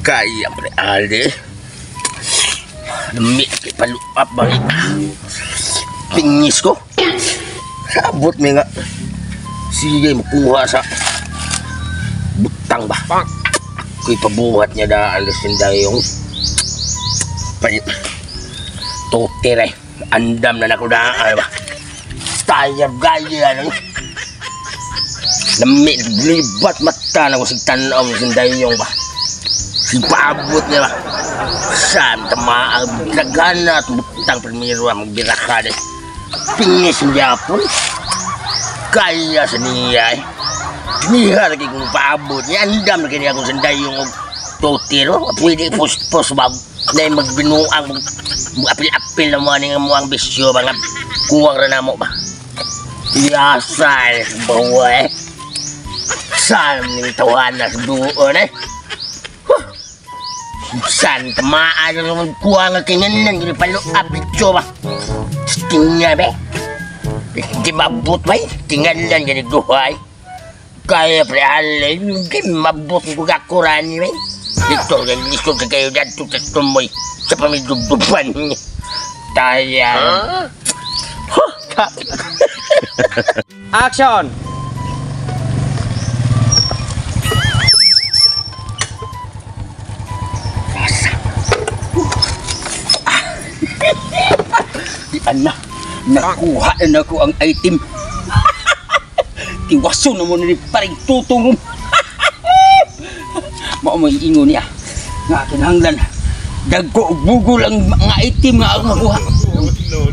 Kaya pre ali. Lami kay paluap balik. Pingis ko. Sabot mi nga. Sige makuha sa butang ba. Ako'y pabuhat niya da alisin dayong toter eh. Andam na nako daan ba. Tayar gaya nang. Lami libat mata na ko sig tan-aw sin dayong ba. Paabot niya ba? Saan tama ang dagana at butang primero ang magbiraka din. Pingis ang Japon. Kaya sa niya eh. Niya lagi kong paabot niya. Andam na kanya kung sandayong totero. Pwede pos-pos ba? Na magbinuang, mag-apil-apil na mga nga muang bisyo ba nga kuwang rin na mo ba? Yasal, bawa eh. Saan ning tawanan sa doon eh? San tamaan na naman kuha nga kinganan gini paluap ito ba? Tingnan ba? Di mabot ba? Tingalan gini duhay. Kaya pre alay, di mabot ko kakuran ba? Dito, lisod ka kayo dito sa tumoy sa pamidugduban niya. Taya. Huh? Action! Ana, nakuha na ko ang item. Tiwaso na mo ni paring tutong. Mao mo ingon niya. Nga kinahanglan dagko og bugol ang mga item nga ako makuha. No,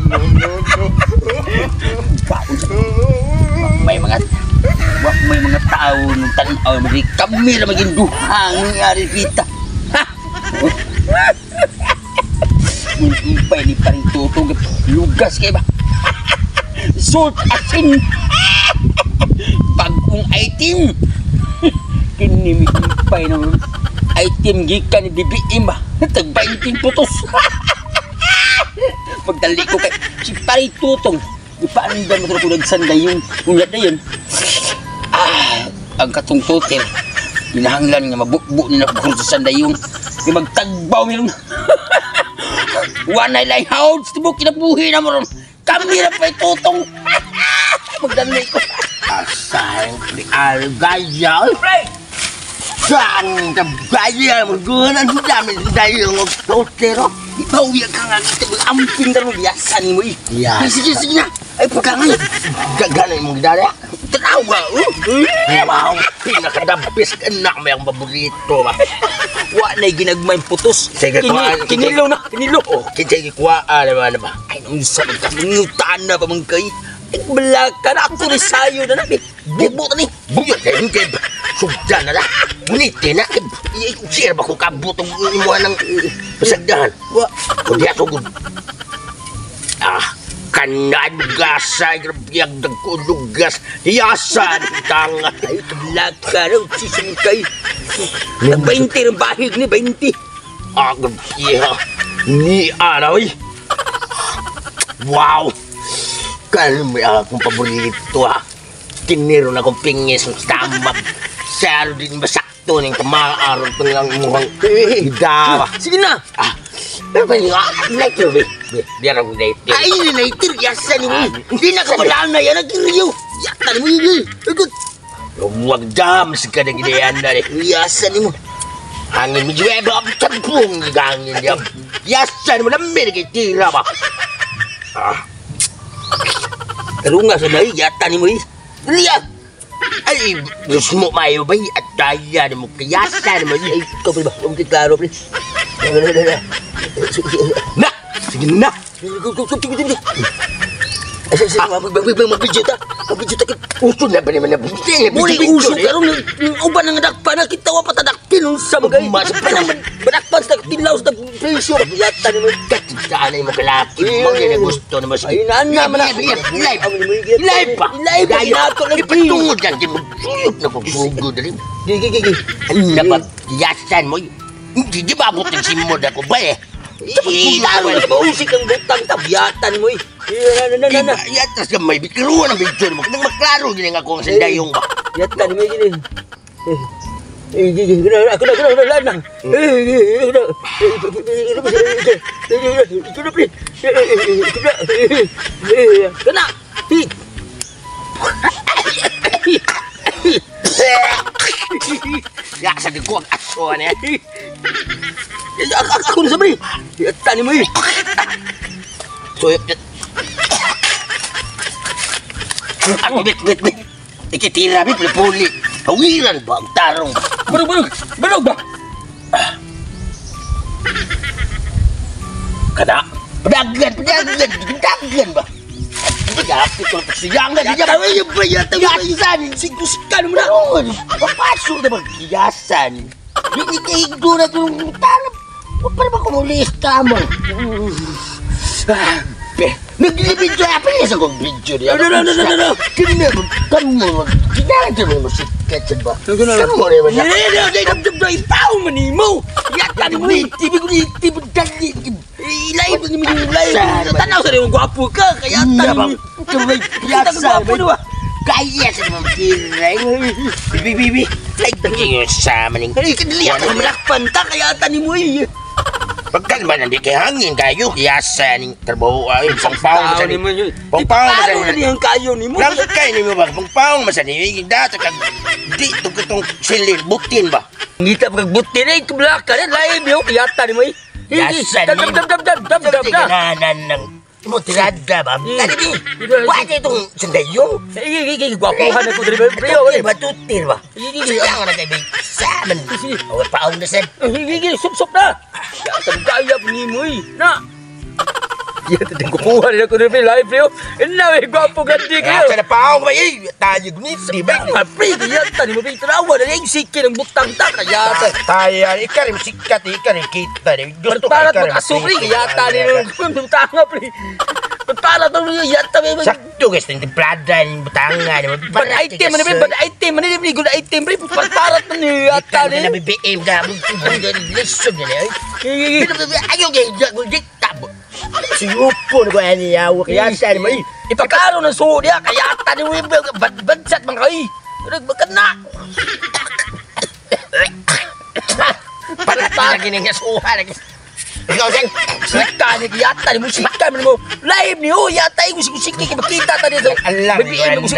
no, no, no. May mga tao nung tan-aw mari kami ra maging duhang ari kita. Ha. Umpay ni paring tutong lugas kay ba? Salt asin. Bagong item. Kini umpay ng item gikan ni BBM ba? Tag 20 putos. Pagdali ko kay si paring tutong. Ipaandam ko ko nagsanday yung unya dayon. Ah, ang katong totel. Ginahanglan nga mabukbo ni nako sa sandayong. Kay magtagbaw mi ron. Wanay lay house tibok kinabuhi na mo ron. Kami ra pa'y tutong. Magdali ko. Asal di algaya. Saan ka gaya mo gunan dami dayong og totero. Ibawi ka nga kita amping karon biyasan mo eh. Ya. Sige sige na. Ay pagkangay. Gagana imong gidala. Tanawa. Wow, pinakadabis anak may ang paborito ba. Wa nay ginagmay putos. Sige, Kinilo na, kinilo. Oh, kinsay gikuha na ba? Ay unsa man ka mangutaan na pa man kay. Balaka na ako ni sayo na nabi. Bubo ni. Buyot kay hindi. Sugdan na la. Ngunit na. Sir ba ko kabot ang imuha ng pasagdahan? Wa. Kundi ato gud. Ah, kanan gasa grabe ang dagkulugas. Yasan tang. Ay balaka na sising kay. 20 ang bahig ni 20. Ah, grabe ha. Ni araw. Wow. Kalmi akong paborito ha. Tiniro na akong pingis ng stomach. Saro din masakto ng tamaaro ito ng mukhang hidawa. Sige na. Ah, pero pa nga, later be. Biar ako later. Ay, later, yasan mo. Hindi na ka na yan, nagkiriyo. Yatan mo yun. Ikot. Huwag dam, sa ka na ginayan na rin. Yasan mo. Hangin mo, juweba, tampong gangin niya. Yasan mo, lamig na tira ba? Ah. Karunga sa bayi, yatan mo eh. Dali ah. Ay, gusto mo mayo ba? At daya na mo, kayasan mo. Ay, ikaw ba? Huwag klaro, pre. Na! Sige na! Magbidyo ta. Magbidyo ta. Uso na ba naman na? Muli uso karon uban ang dakpa na kita wa patadakpin unsa magay. Madakpan sa tilaw sa presyo. Yatan mo Katigtaan na mo kalaki. Mo na gusto na mas. Ay na na man. Live. Live pa. Live pa ginato lagi. Ipatungod lang di magsuyop na kog sugod dali. Gi gi gi. Ano ba yasan mo? Hindi di ba abot ng simod ako ba eh? Laro na mausik ang butang tabyatan mo eh. Na na na na. Yatas ka may bikiruan ang video mo. Nang maklaro gini nga akong sandayong ba. Yatan mo gini. Ako na, ako na, na. Kana. Ya sa di ko ang aso niya. Ako na sa pre. Tani mo eh. Suyop. Ako bit bit bit. Ikitira bit puli. Hawiran ba ang tarong? Barog barog. Barog ba? Kada. Padagan padagan padagan ba? Hindi ko pagsiyangan. Yasan. Siguskan mo na. Papasok na ba kiyasan? Hindi kaigdo na itong tarong. Huwag pa naman kumulista mo. Naglibidyo apa niya sa kong video niya? No, no, no, no, no, no. Kini mo, kamu, kinahanglan mo sikat ba? No, no, no. Kamu rin ba siya? Hindi, hindi, hindi, hindi, ipaw man nimo. Yata ni mo, Ibig ko ni dali. Ilay mo ni ilay. Tanaw sa rin gwapo ka, kaya tani mo. Kamay Kita ka gwapo na ba? Kaya sa mga kiray. Bibi, bibi. Like, tangin sa maning. Ay, kadali ako malakpan ta, kaya tani mo eh. Pagkan ba nandi kay hangin kayo? Yasa ning trabaho ay pangpaong sa ni. Pangpaong sa Ipalo na ni. niyang kayo ni mo. Nang kay ni mo ba pangpaong man sa ni. Data kag di tong silin butin ba. Ngita pag buti na ikablaka na lain yo, kaya tani mo eh. Yasa Dab dab dab dab dab dab dab. Gananan ng mo tirada ba? Tani bi. Wa itong sandayong. Sige, sige, gwapuhan ako diri pre. Pre, batutir ba? Sayang na kay bi. Sa man. Aw paong na sad. Sige, sup-sup na. Ya, gaya ni mo eh. Na. Ya, tadang gwapuhan ako diri pre, live pre. Ina, eh, gwapo gandi kayo. Sa na paong ba eh. Tayo gunit di ba? Nga, pre, kaya tani mo pre, tanawa na yung siki ng butang ta, kaya ta. Tayo, ikaw rin sikat, ikaw rin kita. Gusto ka, Para ikaw rin mag-aso, pre, kaya tani mo butanga, pre. Para to yata may Sakto guys, ng templada ng butanga. Bad item man pre, bad item man pre, good item pre. Parat man ni yata ni. ni. Na BBM ka, lisod na niya. Ayaw kay tabo. Siyupo na ko ani yawa kaya sa ni mo. Ipakaro ng suo niya, kaya tani mo bad badsat man kay. Nagbakan na. Para pa gini nga suha lagi. Ikaw sang Sika ni yata ni mo sika man mo. Live ni oh yata mo sikiki makita tani sa. Alam, BBM mo